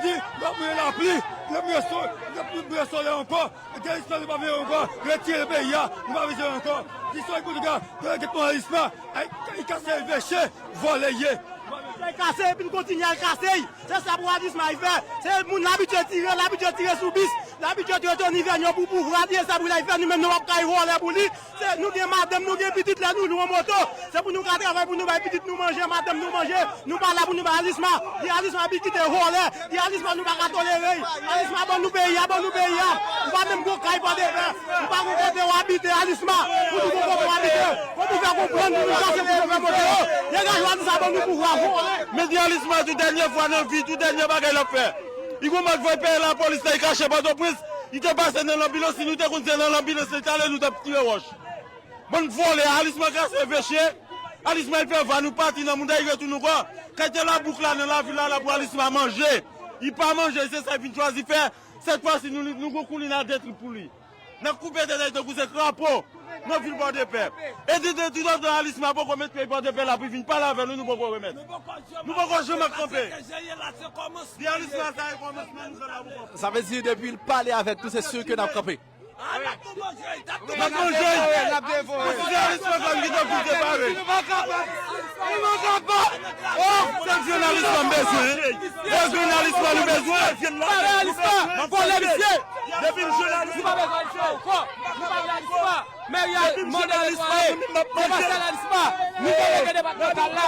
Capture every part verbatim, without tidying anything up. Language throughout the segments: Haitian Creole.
Di, nou ap mouri lapli, nou ap mouri so-, nou ap mouri solèy ankò. Gen Alisma nou pa vle ankò. Retire peyi a, nou pa bezwen ankò. Di sa pou nou ka, gen pou Alisma. Ay, ay kase veche, vòlè ye. Ay kase, epi n kontinye al kase. Se sa pou Alisma y fè. Se moun l abitye tire, l abitye tire sou bis, l abitye tire Tony Vènyon pou pouvwa, di sa pou l al fè, nou menm nou p ap kay vòlè pou li. Se, nou gen madanm, nou gen pitit, lè nou lwe yon moto, se pou nou ka travay, pou nou bay pitit nou manje, madanm nou manje. Nou pa la pou nou bay Alisma. Di Alisma pi kite vòlè. Di Alisma nou pa ka tolere. Alisma ban nou peyi a, ban nou peyi a. Ou pa menm gon kay Pòdepè. Ou pa gon kote w abite, Alisma. Ou di gon kote w abite. Kòman w fè konprann pou nou kase pou chofè moto yo? Degaje w, Alisma, ban nou pouvwa, vòlè. Men di Alisma tou dènye fwa nan vi, tou dènye bagay l ap fè. Li gon mòd voye peye lapolis la, li kache Pòtoprens. Li te pase nan lanbilans, si nou te konn se nan lanbilans li t ale, nou t ap tire wòch. Bann vòlè, Alisma kase veche, Alisma al fè va, nou pati nan mouda, li retounen ankò. Kay te labouk la, nan lavil la, la pou Alisma manje. Li pa manje, se sa l vin chwazi fè. Sèt fwa si nou, nou gon koulin a de trip pou li. N ap koupe tèt li tankou se krapo nan vil Pòdepè. E di, di, di, di, Alisma poko met pye Pòdepè la pou vin pale avè nou, nou poko remèt. Nou poko janm ap kanpe. Di Alisma sa e kòmansman, nou fè la pou kanpe. Sa vle di depi l pale avèk nou, se si ke n ap kanpe. N ap manje, n ap manje. N ap devore. Konsidere Alisma kòm ki te pou separe. Nou pa kapab. Nou pa kapab. Oh, se jounalis la m bezwen. Se jounalis la nou bezwen. Pale Alisma. Vòlè misye. Depi m jounalis. Nou pa bezwen Alisma ankò. Nou pa vle Alisma. Meri a mande netwaye. Se pa sèl Alisma. Nou pa vle gen depatmantal la.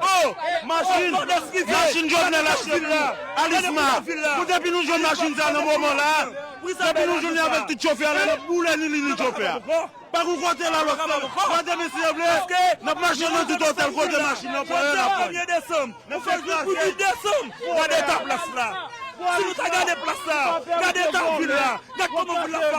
Oh, machin, machin Jovenel achte pou Alisma. Pou depi nou jwenn machin sa nan moman la, depi nou jwenn li avèk tout chofè a la, n ap boule ni li ni chofè a. Pa gon kote la lòt, gade mesye vle, n ap mache nan tout otèl kote machin nan pran yo, n ap pran yo. Premye desanm, ou fè jou pou uit desanm, gade eta plas la. Si nou ta gade plas la, gade eta vil la, gade kòman vil la